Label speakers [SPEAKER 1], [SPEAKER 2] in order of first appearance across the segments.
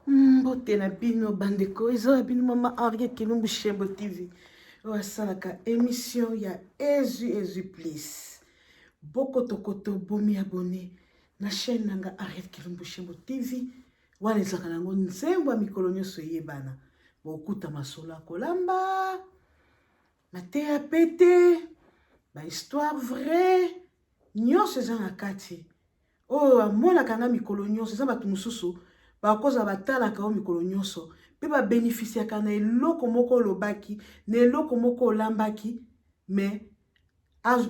[SPEAKER 1] Mbote na bino bandeko, eza na bino mama Henriette Kilumbu Shembo TV oyo asalaka émission ya Ezwi Ezwi Please. Bokotokoto bomi abonné na chaîne na nga Henriette Kilumbu Shembo TV, wana ezalaka nango nzembo ya mikolo nyonso eyebana. Bokuta masolo ya kolamba, mateya pete, ba histoire vraie, nyonso eza na kati. Oyo amonaka nga mikolo nyonso, eza bato mosusu bakozala batalaka yo mikolo nyonso mpe babenefisiaka na eloko moko olobaki, na eloko moko olambaki, mais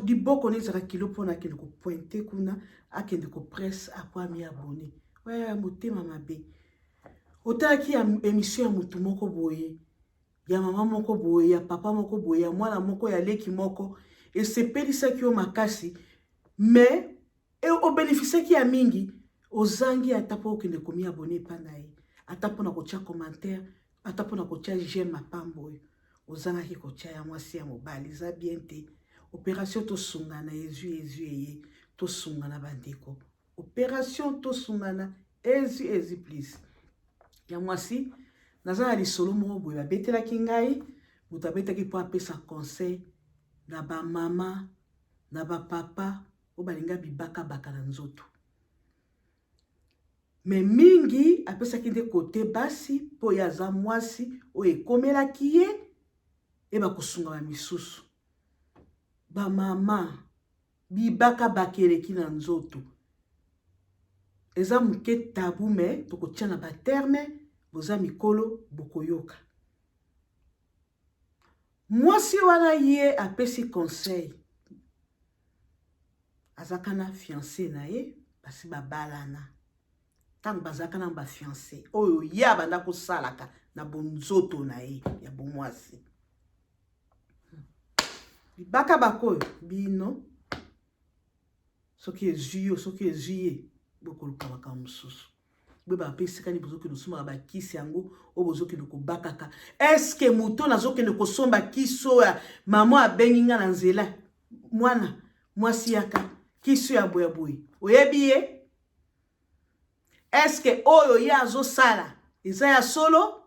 [SPEAKER 1] liboko ne ezalaka kilo mpona akende kopointe kuna, akende kopresse apo ami abone. Oya motema mabe. Otalaki ya émission ya motu moko boye, ya mama moko boye, ya papa moko boye, ya mwana moko, ya leki moko, esepelisaki yo makasi, mais obénéficiaki ya mingi, ozangi ata mpo okende komi abonner epa na ye, ata mpona kotia commentaire, ata mpona kotia j'aime. Mapambo oyo ozangaki kotia ya mwasi ya mobali eza bien te. Opération Tosungana ezwi ezwi eye, tosungana bandeko. Opération Tosungana ezwi ezwi please. Ya mwasi, naza na lisolo moko boye babetelaki ngai. Moto abetaki mpo apesa conseil na bamama na bapapa oyo balinga bibakabaka na nzoto, mais mingi apesaki nde kote basi, mpo ye aza mwasi oyo ekomelaki ye, eyeba kosunga bamisusu. Bamama, bibakabaka eleki na nzoto, eza moke tabou, mais tokotia na baterme. Boza mikolo, bokoyoka. Mwasi wana ye apesi conseil, azalaka na fiancé na ye, basi babalana. Ntango bazalaka na bafiancé, oyo ye abanda kosalaka na bonzoto na ye ya bomwasi, bibaka bakoyo bino, soki ezwi yo, soki ezwi ye, bokoluka makambo mosusu. Boyebaka mpe esika nini bozokende kosombaka bakisi yango oyo bozokende kobakaka. Est-ce moto nazokende kosomba kisi oyo, mama abengi nga na nzela: "Mwana mwasi, yaka, kisi ya boye boye," oyebi ye? Est-ce oyo ye azosala eza ya solo?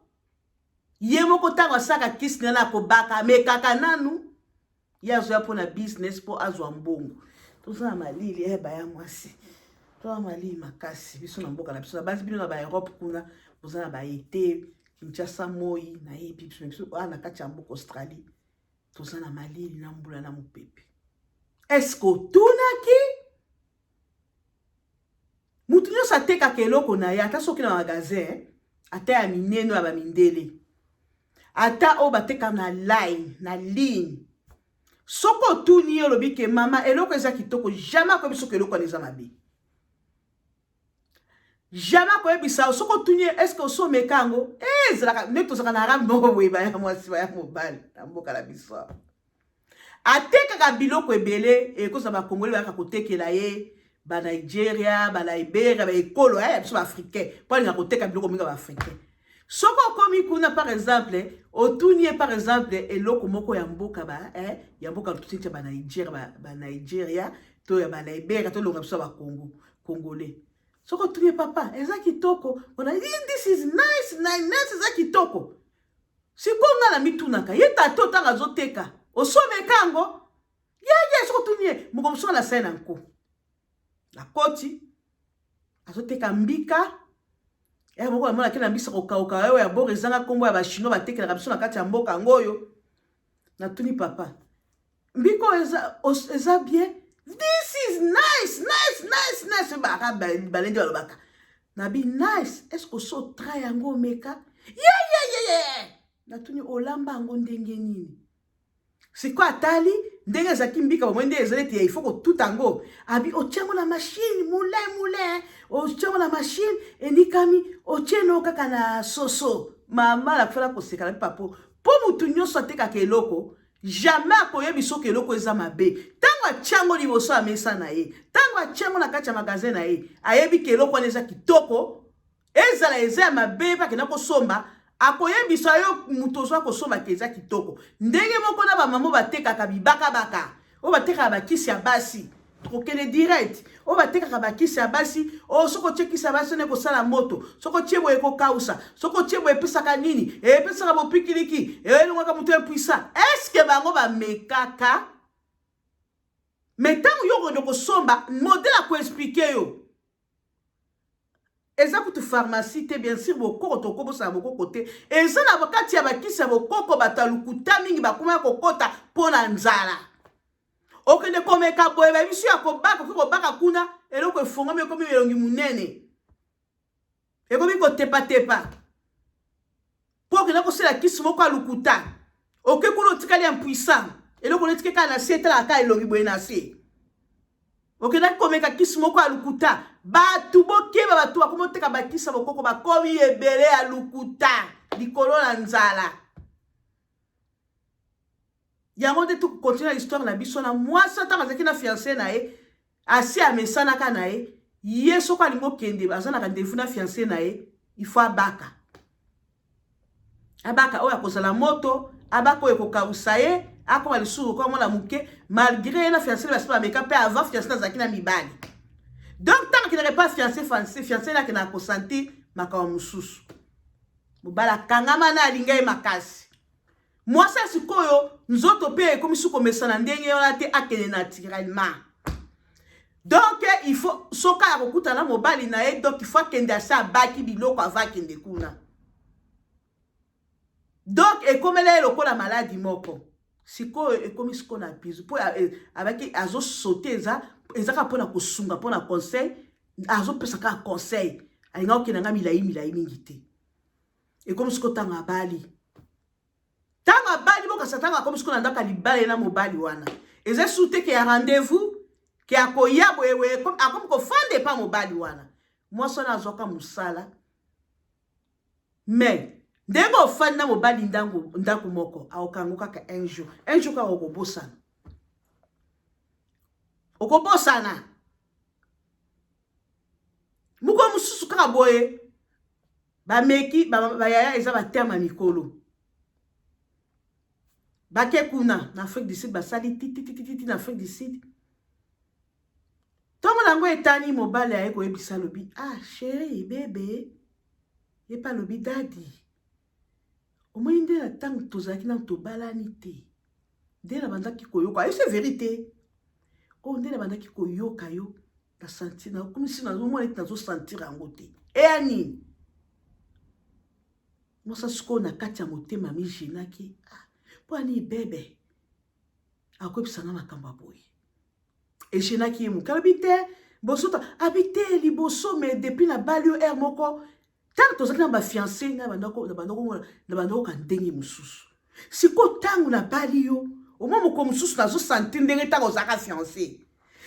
[SPEAKER 1] Ye moko ntango asalaka kisi na ye akobaka, amekaka nanu? Ye azoya mpona business, mpo azwa mbongo. Toza na malili eyeba ya mwasi, toza malili makasi. Biso na mboka na biso, na basi, bino na baEurope kuna boza na baete. Kinshasa moi nayebi biso, biso awa na kati ya mboka Australie toza na malili na mbula na mopepe. Est-ce otunaki mutu nyonso atekaka eloko na ye, ata soki na magasin, ata ya minene ya bamindele, ata oyo bateka na line na ligne, soki otuni ye, olobi ke: "Mama, eloko eza kitoko," jamais akoyebi soki eloko wana eza mabe. Jamais akoyebisa. Soki otuni ye: "Est-ce osomeka yango?" E ezalaka nde tozalaka na arabe moko boye, baya mwasi, baya mobali, na mboka na biso atekaka biloko ebele. Ekozala bakongoli bayaka kotekela ye, baNigeria, baLiberia, baekolo ya biso baafricain, mpo alinga koteka biloko mingi ya baafricain. Soki okomi kuna, par exemple, otuni ye, par exemple, eloko moko ya mboka ba ya mboka tuti ya baNigeria, baNigeria to ya baLiberia, tolonga biso ya baCongo, congolais, soki otuni ye: "Papa, eza kitoko?" Ona: "This is nice, nice, nice, eza kitoko." Sikoyo nga na mitunaka: ye tata ntango azoteka, osomeka yango ye? Soki otuni ye, moko mosusu na sai na nko nakoti, azoteka mbika ya moko, namonaki na mbisa kokauka oyo ya boro ezanga nkombo ya bachinois batekelaka biso na kati ya mboka yango. Oyo natuni: "Papa, mbika oyo eza bien?" "This is nice, nice, nice, nice." Baka balende balobaka nabi nice. Est ce que oso tra yango, omeka ye ye ye ye? Natuni: "Olamba yango ndenge nini?" Sikoyo atali ndenge ezalaki mbika bomoi, nde ezali ete il faut kotuta yango. Abi otia yango na machine, moulin, moulin, otia yango na machine, enikami, otie no kaka na soso. Mama, nakufala koseka na papo, mpo motu nyonso atekaka eloko, jamais akoyebi soki eloko eza mabe. Ntango atia yango liboso ya mesa na ye, ntango atia yango na kati ya magasin na ye, ayebi ke eloko wana eza kitoko. Ezala eza ya mabe mpe akenda kosomba, akoyebisa yo moto ozwa kosomba ke eza kitoko. Ndenge moko na bamama batekaka bibakabaka, oyo batekaka bakisi ya basi. Tokokende direct. Oyo batekaka bakisi ya basi, oyo soki otie kisi ya basi wana ekosala moto, soki otie boye ekokausa, soki otie boye epesaka nini, epesaka bopikiliki, elongwaka moto epuisa. Eske bango bamekaka? Me ntango yo okende kosomba, modele akoexplike yo. Eza kutu pharmacie te, bien sûr bokoko tokobosana bokoko te. Eza na kati ya bakisi ya bokoko, bato ya lokuta mingi bakoma kokota mpo na nzala. Okende komeka boye, bayebi ya kobaka, okoki kobaka kuna, eloko efongami ekomi elongi monene, ekomi kotepatepa mpo okende kosala kisi moko ya lokuta. Oke kuna otikali impuissant, eloko netike kaka na se, etalaka kaka elongi boye na se. Okendaki komeka kisi moko ya lokuta. Bato bokeba, bato bakomi oteka bakisi ya bokoko, bakomi ebele ya lokuta likolo na nzala. Yango nde tokokontinue na histoire na biso na mwasi. Ntango azalaki na fiancé na ye, asi amesanaka na ye. Ye soki alingi okende, aza na rendez-vous na fiancé na ye, il faut abaka, abaka oyo akozala moto, abaka oyo ekokausa ye, akoma lisusu lokola mwana moke. Malgré ye na fiancé basi bameka mpe avant, fiancé azalaki na mibali. Donc ntango akendaka epa fiancé, fiancé akendaka kosentir makambo mosusu. Mobali akangama na alinga ye makasi. Mwasi ya sikoyo, nzoto mpe ekomi su komesana ndenge wana te, akende naturellement. Donc il faut soki aya kokutana na mobali na ye, donc il faut akende asi abaki biloko avant akende kuna. Donc ekomela ye lokola maladi moko. Sikoyo ekomi sikoyo na bizu mpo abaki azosote. Eza kaka mpona kosunga, mpona conseil, azopesa kaka conseil. Alinga kokende nga milai milai mingi te. Ekomi sikoyo ntango abali, ntango abali, bokasa ntango akomi sikoyo na ndako ya libala, ye na mobali wana eza su te ke ya rendez-vous, ke akoya boyeboye. Akomi kofanda epa mobali wana. Mwasi wana azwaka mosala, mais ndenge ofandi na mobali ndako moko, akokango kaka un jour, un jour kaka okobosana, okobosana. Moko mosusu kaka boye bameki bayaya, eza baterme ya mikolo. Bake kuna na Afrique du Sud, basali tititititi na Afrique du Sud. Ntongo nango etani, mobali aye koyebisa, alobi: "Ah chéri, bébé." Ye mpe alobi: "Daddy, omoni nde na ntango tozalaki nano tobalani te, nde nabandaki koyoka yo, c'est vérité oyo, nde nabandaki koyoka yo nasentir, nakomisi, nazomona ete nazosentir yango te. Eya nini?" Mwasa sikoyo na kati ya motema migênaki: "Ah, mpo ani bébé akoyebisanga makambo ya boye?" Egênaki ye moke. Alobi te bosoto abi te liboso, mais depuis nabali yo, heure moko ntango tozalaki na bafiancé, na bandakoka ndenge mosusu. Sikoyo ntango nabali yo, omwa moko mosusu nazosentir ndenge ntango ozalaka fiancé.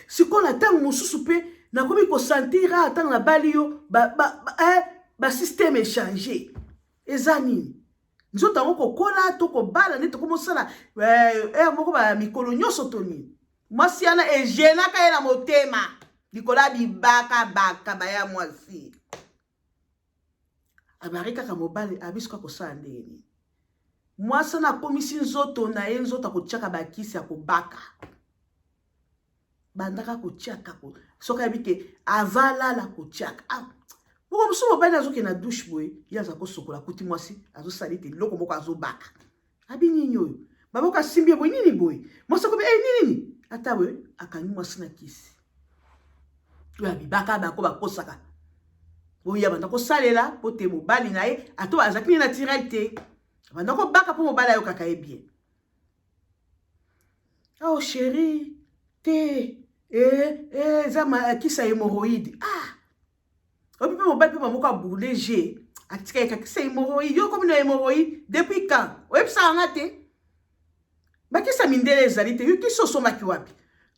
[SPEAKER 1] Sikoyo na ntango mosusu mpe nakomi kosentir a ntango nabali yo, basystème échange. Eza nini? Nzoto yango kokola to kobala nde tokomosala heure moko bamikolo nyonso to nini?" Mwasi wana egênaka ye na motema likolo ya bibaka baka baya. Mwasi abari kaka mobali abisi kosala ndenge nini? Mwasi wana akomisi nzoto na ye, nzoto akotiaka bakisi ya kobaka, bandaka kotiaka soki ayebi ke avalala kotiaka. Ah, moko mosusu mobali azokende na douche boye, ye aza kosokola, kuti mwasi azosala ete eloko moko azobaka. Abi: "Nini oyo?" Baboko asimbi ye boye: "Nini boye?" Mwasi akomi: "E, nini nini?" Ata boye akangi mwasi na kisi oyo abibaka bako bakosaka oyo abanda kosalela mpo te mobali na ye ato azalaki ne naturel te, abanda kobaka mpo mobali ayokaka ye bien. "Oh chéri, te, eza kisi ya hémorroïde." Ah, obi mpe mobali mpe mamoko abourle g atika ye kakisa hémorroïde. "Yo komi na hémorroïde depuis quand? Oyebisaka nga te. Bakisa mindele ezali te. Yo kisi osomaki wapi?"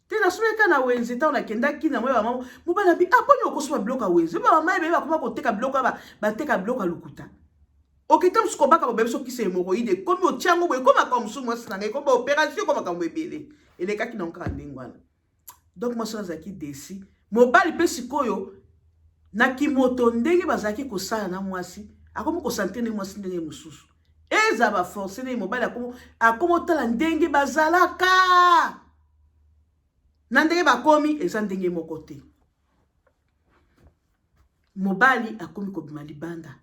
[SPEAKER 1] "Te, nasomaki na wenze ntango nakendaki na moya." Bamama, mobali abi: "Ah, mponi okosoma biloko ya wenze? Bamama ebele bakoma koteka biloko, bateka biloko ya lokuta. Okita mosusu kobaka, bobebi so kisi hémorroïde ekomi, otia yango boye, ekomi makambo mosusu. Mwasi na ngai, ekomi baopération, ekomi makambo ebele." Elekaki nango kaka ndenge wana. Donc mwasi wana azalaki déçu. Mobali mpe sikoyo na kimoto, ndenge bazalaki kosala na mwasi, akomi kosentir ndenge mwasi ndenge mosusu eza baforce, ndenge mobali akomi otala ndenge bazalaka. Na ndenge bakomi eza ndenge moko te. Mobali akomi kobima libanda.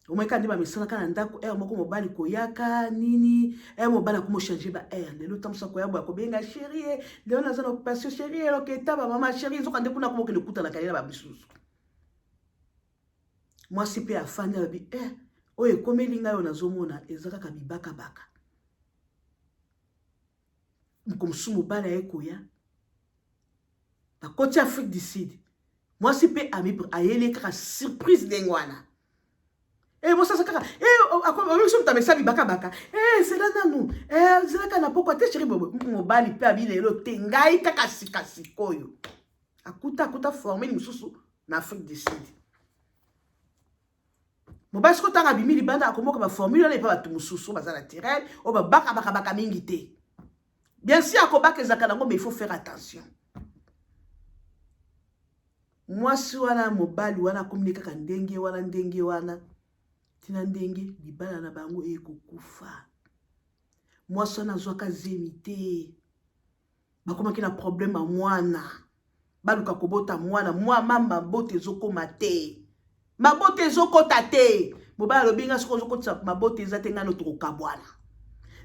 [SPEAKER 1] Omoni nde bamesanaka na ndako, heure moko mobali koyaka nini, heure mobali akomi ochange ba heure. Lelo ntango koya boye, akobenga: "Chérie, lelo naza na occupation, chérie." Eloke eta bamama chérie, nzoka nde kuna akomokende kutanaka ye na bamisusu. Mwasi mpe afandi, alobi: "Eh, oyo ekomeli ngai, oyo nazomona eza kaka bibakabaka." Mosusu mobali aye koya, bakoti Afrique du Sud. Mwasi mpe ayeli kaka surprise ndenge wana. E mosasa kaka oyebi moto amesa bibakabaka, zela nanu, zela kaka na pokwa te, chéri. Mobali mpe abi: "Lelo te, ngai kaka sika sikoyo." Akuta formule mosusu na Afrique du Sud. Mobali sikoyo, ntango abimi libanda, akomoka baformule wana epa bato mosusu baza naturel, oyo babakabakabaka mingi te. Bien sûr, akobaka, ezalaka nango, mais il faut faire attention. Mwasi wana, mobali wana akomi kaka ndenge wana, ndenge wana, ntina ndenge libala na bango ekokufa. Mwasi wana azwaka zemi te, bakomaki na problème ya mwana. Baluka kobota mwana, mwa mama mabota ezokóma te, mabota ezokɔta te. Mobali alobi: "Nga soki ozokotisa mabota eza te, ngai no tokokabwana."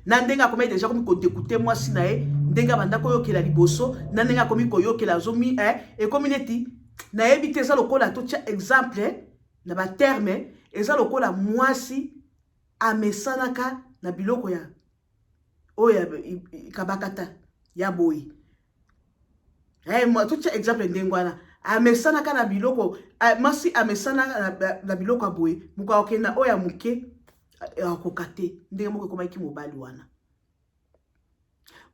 [SPEAKER 1] Na ndenge akomi déjà, akomi kodégoûter mwasi na ye. Ndenge abanda koyokela liboso na ndenge akomi koyokela, azomi ekomi neti nayebi te. Eza lokola, totia exemple na baterme, eza lokola mwasi amesanaka na biloko ya oyo kabakata ya boye. Totia exemple ndenge wana, amesanaka na biloko, mwasi amesanaka na biloko ya boye, moko akokende na oyo ya moke, akoka te. Ndenge moko ekomaki mobali wana,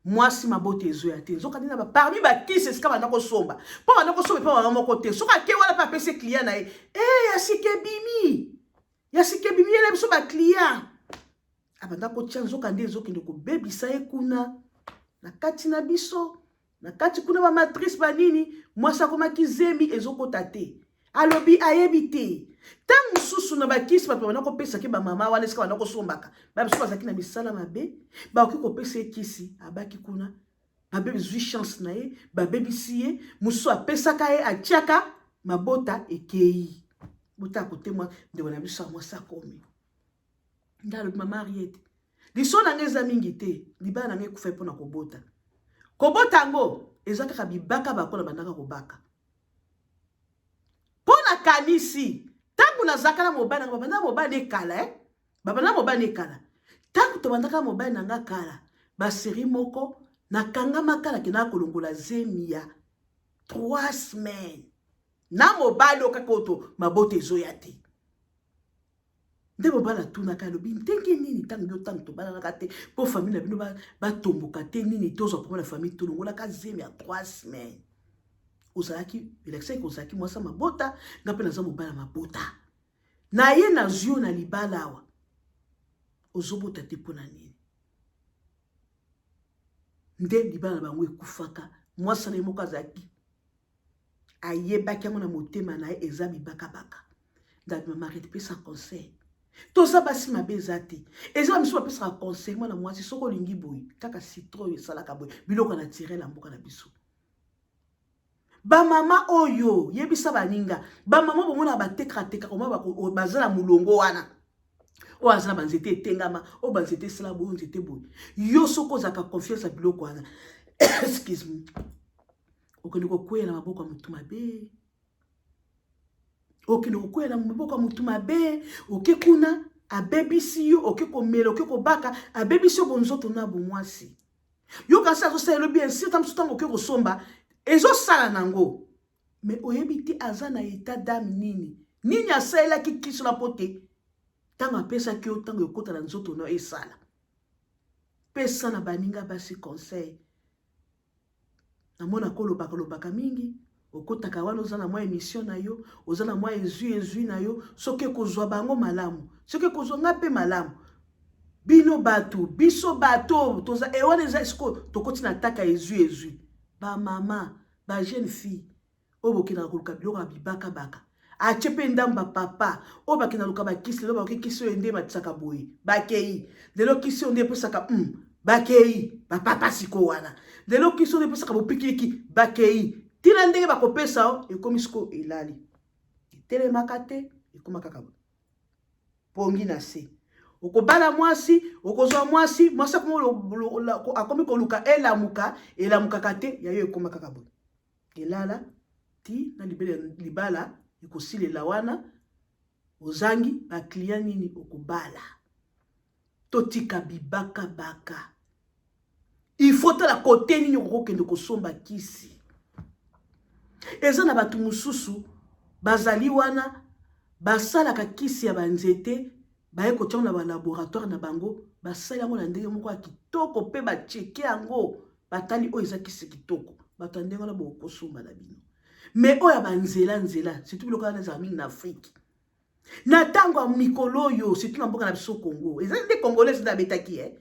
[SPEAKER 1] mwasi mabota ezoya te. Nzoka nde na parmi bakisi esika banda kosomba, mpo banda kosomba epa mama moko te. Soki ake wana mpe apesi client na ye: "E, ya sika ebimi, ya sika ebimi, yela biso baclient." Abanda kotia, nzoka nde ezokende kobebisa ye kuna na kati na biso, na kati kuna bamatrice banini. Mwasi akomaki zemi ezokota te. Alobi ayebi te. Ntango mosusu na bakisi bato banda kopesaki bamama wana, esika banda kosombaka, babiso bazalaki na misala mabe, bakoki kopesa ye kisi, abaki kuna, babezwi chance na ye, babebisi ye. Mosusu apesaka ye, atiaka, mabota ekei. Botaka kotemwa ndeko na biso ya mwasi akomi nde alobi: "Mama Ariete, liso na ngai eza mingi te. Libala na ngai ekufa mpona kobota. Kobota yango eza kaka bibaka bakona bandaka kobaka. Mpo nakanisi ntango nazalaka na mobali nanga, babanda mobali ekala, babanda mobali ekala. Ntango tobandaka mobali na nga kala, basérie moko nakangamaka, nakendaka kolongola zemi ya 3 semaines na mobali oyo kaka oyo mabota ezoya te." Nde mobali atunaka, alobi: "Ndenge nini ntango yo, ntango tobalanaka te, mpo famille na bino batomboka te, nini, tozwa problème na famille, tolongolaka zemi ya 3 semaines, ozalaki elakisaki ozalaki mwasi mabota, nga mpe naza mobali ya mabota na ye, nazwi yo na libala awa, ozobota te, mpo na nini?" Nde libala na bango ekufaka. Mwasi na ye moko azalaki, ayebaki yango na motema na ye, eza bibakabaka. Ndabi: "Mama Arete, pesa conseil. Toza basi mabe eza te, eza bamisu bapesaka conseil. Mwana mwasi, soki olingi boye, kaka citron oyo esalaka boye, biloko naturel ya mboka na biso." Bamama oyo, yebisa baninga, bamama bomona batekaka, omona baza na molongo wana, oyo aza na banzete etengama, oyo banzete esala boye, nzete boye. Yo soki ozalaka confiance ya biloko wana, excuse me, okende kokwea na maboko ya motu mabe, okende kokwea na maboko ya motu mabe. Oke kuna, abebisi yo, oke komela, oke kobaka, abebisi yo bonzoto na bomwasi. Yo kasi azosala elobi bien sûr. Ta mosusu ntango oke kosomba, ezosala nango, mais oyebi te aza na état d'âme nini, nini asalelaki kiso na po te. Ntango apesaki yo, ntango ekota na nzoto na yo, esala. Pesa na baninga basi conseil. Namonaka olobaka, olobaka mingi, okotaka wana, oza na mwa émission na yo, oza na mwa ezwi ezwi na yo. Soki ekozwa bango malamu, soki ekozwa nga mpe malamu. Bino bato, biso bato toza e wana, eza sikoyo tokoti na taka ezwi ezwi. Bamama, bajeune fille oyo bokendaka koluka biloko ya bibakabaka, atie mpe ndambo, bapapa oyo bakenda luka bakisi, lelo bakoki kisi oyo nde batisaka boye, bakei lelo kisi oyo nde epesaka. Bakei bapapa sikoyo wana lelo kisi oyo epesaka bopikiliki, bakei ntina ndenge bakopesa yo, ekomi sikoyo elali, etelemaka te, ekoma kaka pongi na se. Okobala mwasi, okozwa mwasi, mwasi akomi koluka elamuka, elamukaka te. Yayo ekoma kaka boye, elala ti na libala ekosilela wana. Ozangi baclient nini okobala? Totika bibakabaka. Il faut tala kote nini okokende kosomba kisi. Eza na bato mosusu bazali wana, basalaka kisi ya banzete, baye kotia na balaboratoire na bango, basali yango na ndenge moko ya kitoko mpe bacheke yango, batali oyo eza kisi kitoko. Bato ya ndenge wana bokosomba na bino. Mais oyo ya banzela nzela, surtout biloko wana ezala mingi na Afrique na ntango ya mikolo oyo, surtout na mboka na biso Congo. Eza nde Congolais nde abetaki e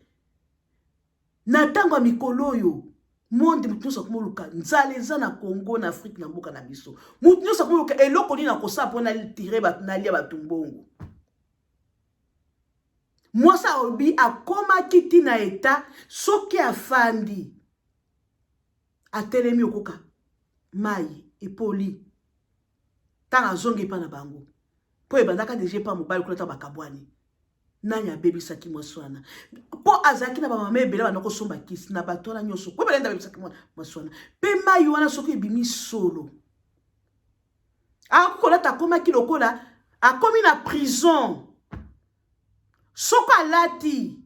[SPEAKER 1] na ntango ya mikolo oyo. Monde, motu nyonso akomoluka. Nzala eza na Congo, na Afrique, na mboka na biso. Motu nyonso akomoluka eloko nini akosala mpo natire bato, nalia bato mbongo. Mwasi alobi akomaki ntina eta soki afandi, atelemi, okoka mai epoli. Ntango azongi epa na bango, mpo ebandaka déjà epa mobali kuna, ntango bakabwani, nani abebisaki mwasi wana? Mpo azalaki na bamama ebele banda kosomba kisi na bato wana nyonso, koyeba nde abebisaki mwasi wana. Mpe mai wana soki ebimi solo, akokolata, akomaki lokola akomi na prison. Soko alati,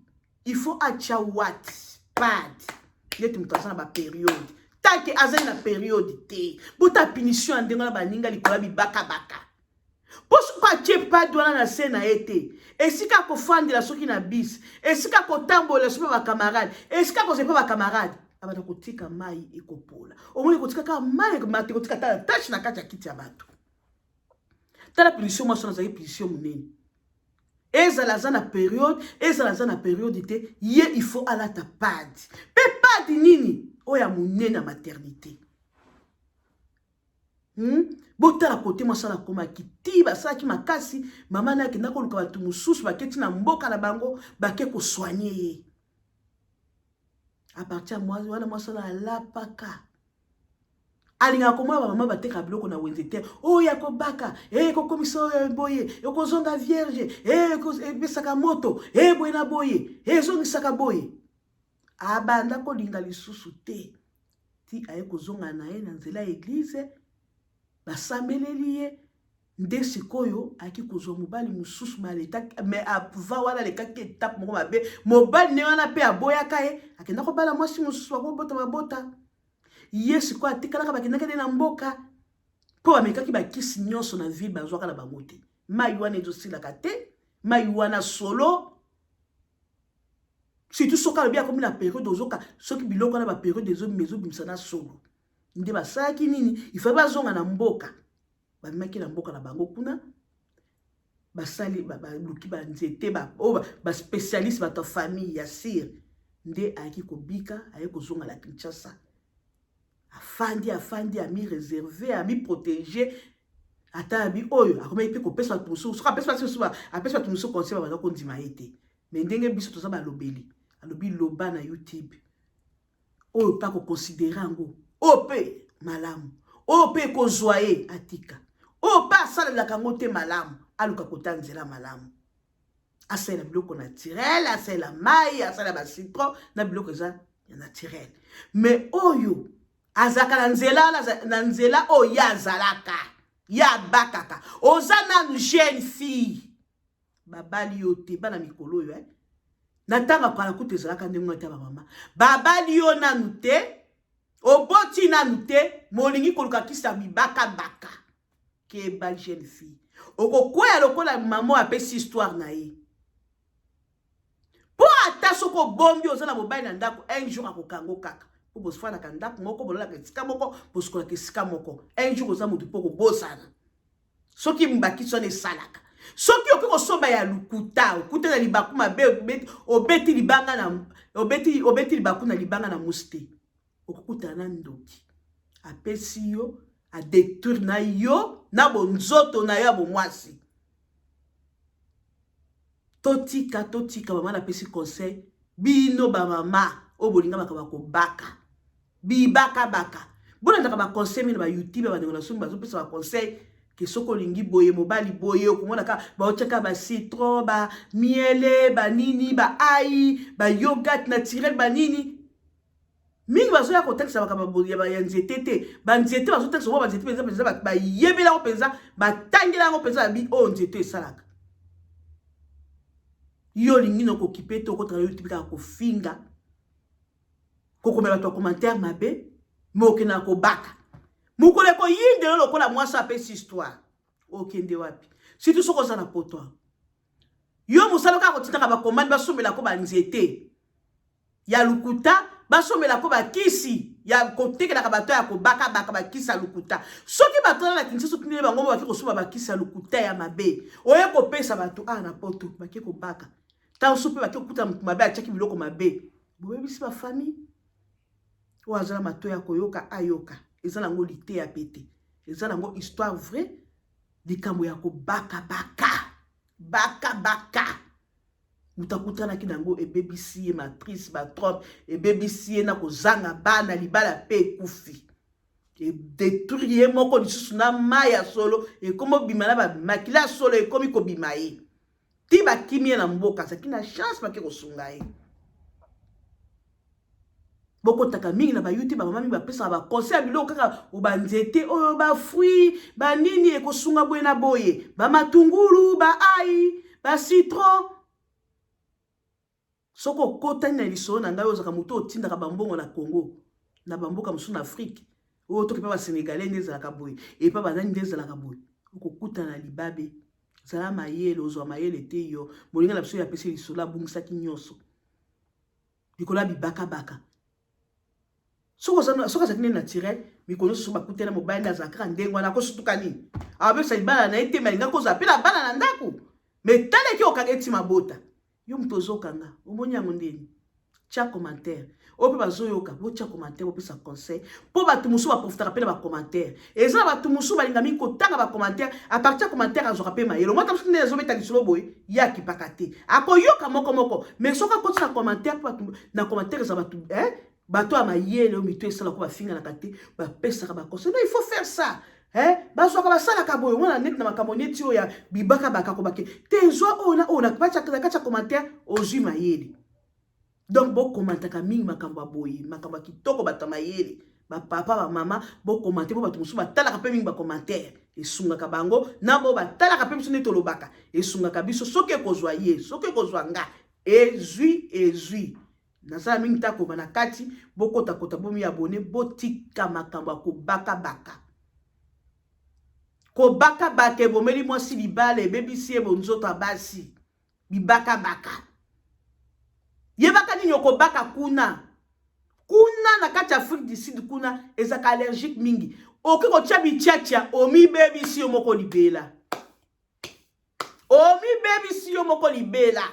[SPEAKER 1] il faut atia wat pad neti moto aza na bapériode, tant que azali na période te. Bota punition ya ndenge wana, baninga, likolo ya bibakabaka. Mpo soki atie pad wana na se na ye te, esika akofandela, soki na bus, esika akotambolela, soki mpe bacamarade, esika akozela mpe bacamarade, abanda kotika mai ekopola. Omoni, kotika kaka mai mate, kotika tala tache na kati ya kiti ya bato. Tala punition. Mwasi wana azalaki punition monene. Ezala aza na période, ezala aza na période te, ye il faut alata pad. Mpe pad nini? Oyo ya monene ya maternité. Botala kote mwasi wana akomaki ti basalaki makasi. Mama na akenda koluka bato mosusu, baketi na mboka na bango, bake kosoigner ye. À partir wana, mwasi wana alapaka, alingaka komona bamama batekaka biloko na wenze te. Oyo ya kobaka ekokomisa oyo boye, ekozonga vierge, epesaka moto, boye na boye, ezongisaka boye. Abanda kolinga lisusu te ti aye kozonga na ye na nzela ya église, basambeleli ye, nde sikoyo ayaki kozwa mobali mosusu. Mais avant wana, alekaki étape moko mabe. Mobali ne wana mpe aboyaka ye, akenda kobala mwasi mosusu, bakobota mabota. Ye sikoyo atikalaka, bakendaki nde na mboka mpo bamekaki bakisi nyonso na ville, bazwaka na bango te. Mai wana ezosilaka te, mai wana solo. Surtout soki alobi akomi na période, ozoka soki biloko wana bapériode ezobimisa na solo. Nde basalaki nini? Ifai bazonga na mboka. Bamemaki na mboka na bango kuna, basali, baluki banzete oyo baspécialiste, bato ya famille ya sire, nde ayaki kobika. Aye kozonga na Kinshasa, afandi, afandi, ami réservé, ami protégé. Ata abi oyo akomaki mpe kopesa bato mosusu, soki apesi bato mosusu, apesi bato mosusu conseil, babanda kondima ye te. Mais ndenge biso toza balobeli, alobi loba na YouTube, oyo mpe akoconsidérer yango, oyo mpe malamu, oyo mpe ekozwa ye atika, oyo mpe asalelaka yango te malamu, aluka kota nzela malamu, asalela biloko naturel, asalela mai, asalela bacitron na biloko eza ya naturel. Mais oyo azalaka na nzela, na nzela oyo ye azalaka, ye abakaka. Oza nanu jeune fille, babali yo te. Bana mikolo oyo, eh? Na ntango akala kutu ezalaka ndenge wana te. Bamama babali yo nanu te, oboti nanu te, molingi koluka kisa bibakabaka. Keba, jeune fille, okokwea lokola mama oyo apesi histoire na ye. Mpo ata soki obombi, oza na mobali na ndako, un jour akokango kaka, mpo bofandaka ndako moko, bolalaka esika moko, bosukolaka esika moko. Un jour oza motu mpo kobosana. Soki mbakisi wana esalaka, soki okoki kosomba ya lukuta, okuta na libaku mabe, obeti libanga na obeti libaku na libanga na musi te, okokutana na ndoki, apesi yo, adétruire na yo na bonzoto na yo ya bomwasi. Totika, totika. Mama napesi conseil. Bino bamama oyo bolinga makambo ya kobaka bibakabaka, bolandaka baconseil mingi na bayoutube ya bandeko na somi, bazopesa baconseil ke soki olingi boye mobali boye, okomona kaka baotiaka bacitron, bamiele, banini, baai, bayogat naturel, banini mingi. Bazoya kotakisa makambo ya nzete te. Banzete bazotakisa mwa banzete mpenza mpenza, bayebela yango mpenza, batangela yango mpenza, babi oyo nzete esalaka. Yo olingi na kokipe te, okotaka youtube kaka kofinga, kokomela bato ya commentaire mabe, me okendaka kobaka. Mokolo ekoyindelo lokola mwasi apesi histoire, okende wapi? Surtout soki oza na poto, yo mosala kaka kotindaka bacommande, basombelako banzete ya lokuta, basombelako bakisi ya kotekelaka bato ya kobakabaka, bakisi ya lokuta. Soki bato wana na Kinshasa otindeli bango, baki kosomba bakisi ya lokuta ya mabe, oye kopesa bato awa na poto, bake kobaka. Ntango so mpe bake kokuta moto mabe atiaki biloko mabe, bobebisi bafamille. Oyo aza na matoi ya koyoka, ayoka. Eza nango liteya pe te, eza nango histoire vrai. Likambo ya kobakabaka bakabaka, moto akutanaki nango, ebebisi ye matrice, batrompe, ebebisi ye na kozanga bana, libala mpe ekufi, edétruire ye moko lisusu na mai ya solo ekomi obima, na bamakila ya solo ekomi kobima ye ti bakimi ye na mboka. Azalaki na chance, bake kosunga ye. Bokotaka mingi na bayoutube, bamama mingi bapesaka baconseil ya biloko kaka banzete oyo, bafruit, banini ekosunga boye na boye, bamatungulu, baai, bacitron. Soki okotani na lisolo na ngai, ozalaka moto otindaka bambongo na Congo, na bamboka mosusu na Afrique oyo, toki mpe basénégalais nde ezalaka boye, epa banani nde ezalaka boye, okokutana na libabe. Zala mayele, ozwa mayele te. Yo molinga na biso oyo apesi lisolo, abungisaki nyonso likolo ya bibakabaka. Soki azalaki nde naturel, mikolo nyonso bakutana mobali nde azala kaka ndenge wana, akosutuka nini? Abebisa libala na ye te, me alingaki kozala mpe na bana na ndako. Me taleki okanga eti mabota. Yo moto ozokanga, omoni yango ndeni? Tia commentaire. Oyo mpe bazoyoka, botia commentaire, bopesa conseil, mpo bato mosusu baprofitaka mpe na bacommentaire. Eza na bato mosusu balinga mingi kotanga bacommentaire. À partir ya commentaire azwaka mpe mayele. Omata mosusu nde azobeta lisolo boye, ye akipaka te, akoyoka moko moko, mais soki akoti na commentaire, mpo bato na commentaire eza bato, bato ya mayele oyo mito esalaka, bafinganaka te, bapesaka baconseil. Non, il faut faire ça, bazwaka, basalaka boye wana neti na makambo neti oyo ya bibakabaka, kobake te, zwa oyo na oyo na kati ya commentaire, ozwi mayele. Donc bokomantaka mingi makambo ya boye, makambo ya kitoko. Bato ya mayele, bapapa, bamama, bokomante, mpo bato mosusu batalaka mpe mingi bacommentaire, esungaka bango. Na bo batalaka mpe biso nde tolobaka, esungaka biso. Soki ekozwa ye, soki ekozwa nga, ezwi ezwi. Nasala mingi ta koma na kati. Bokotakota, bomi abonner, botika makambo ya kobakabaka. Kobakabaka ebomeli mwasi libala, ebebisi ye bonzoto ya basi. Bibakabaka, yebaka nini okobaka kuna. Kuna na kati ya Afrique du Sud kuna ezalaka allergique mingi. Okoki kotia bitiatia, omibebisi yo moko libela, omibebisi yo moko libela.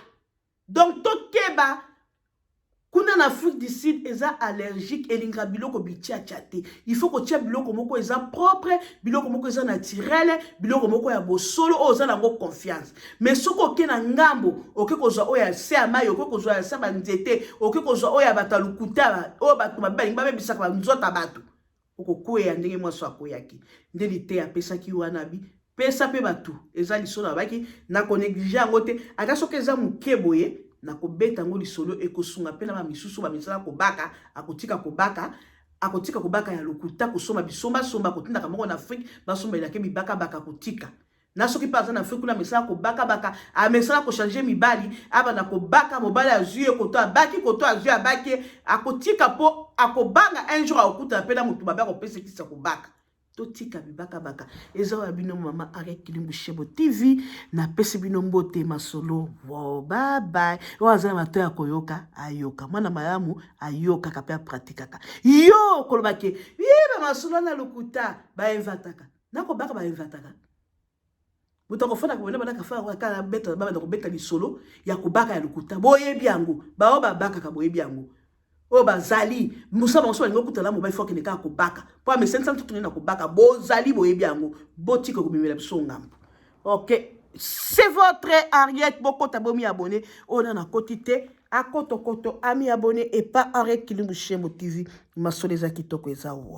[SPEAKER 1] Donc tokeba kuna na Afrique du Sud, eza allergique, elingaka biloko bitiatia te. Il faut kotia biloko moko eza propre, biloko moko eza naturel, biloko moko ya bosolo oyo oza nango confiance. Mais soki oke na ngambo, oke kozwa oyo ya se ya mai, oke kozwa ya se ya banzete, oke kozwa oyo ya bato ya lokuta, oyo bato mabe balingi babebisaka banzoto ya bato, okokweya ndenge mwasi akweyaki. Nde liteya apesaki wana, bi pesa mpe bato. Eza lisolo abaki, nakonéglige yango te, ata soki eza moke boye, nakobeta yango lisolo. Ekosunga mpe na bamisusu bamisala kobaka, akotika kobaka, akotika kobaka ya lokuta, kosomba bisombasomba, kotindaka moko na Afrique, basombelake bibakabaka, kotika na soki mpe aza na Afrique kuna, amesala kobakabaka, amesala kochanger mibali, abanda kobaka mobali, azwi ye koto, abaki koto, azwi, abaki ye, akotika mpo akobanga un jour akokutana mpe na motu mabe, akopesa ekisa kobaka. Totika bibakabaka. Eza oyo bino mama Ariel Kilimbu Shebo TV, napesi bino mbote. Masolo wo, babai. Oyo aza na bato ya koyoka, ayoka. Mwana malamu ayokaka mpe apratikaka. Yo koloba ke yeba masolo na lokuta, bainventaka nakobaka, bainventaka. Moto akofanda boye bandaka fa kala beta, babanda kobeta lisolo ya kobaka ya lokuta. Boyebi yango, bao babakaka, boyebi yango. Oyo bazali mosala bango, so balingi okutana mobali, fo akende kaka kobaka, mpo amesenisa ntutu nde na kobaka. Bozali, boyebi yango, botika komemela biso ngambo. Ok, c'est votre Ariette. Bokota, bomi abonner. Oyo na nakoti te. Akotokoto ami abonné epa Henri Kilumbu Shembo TV. Masolo eza kitoko, eza wa.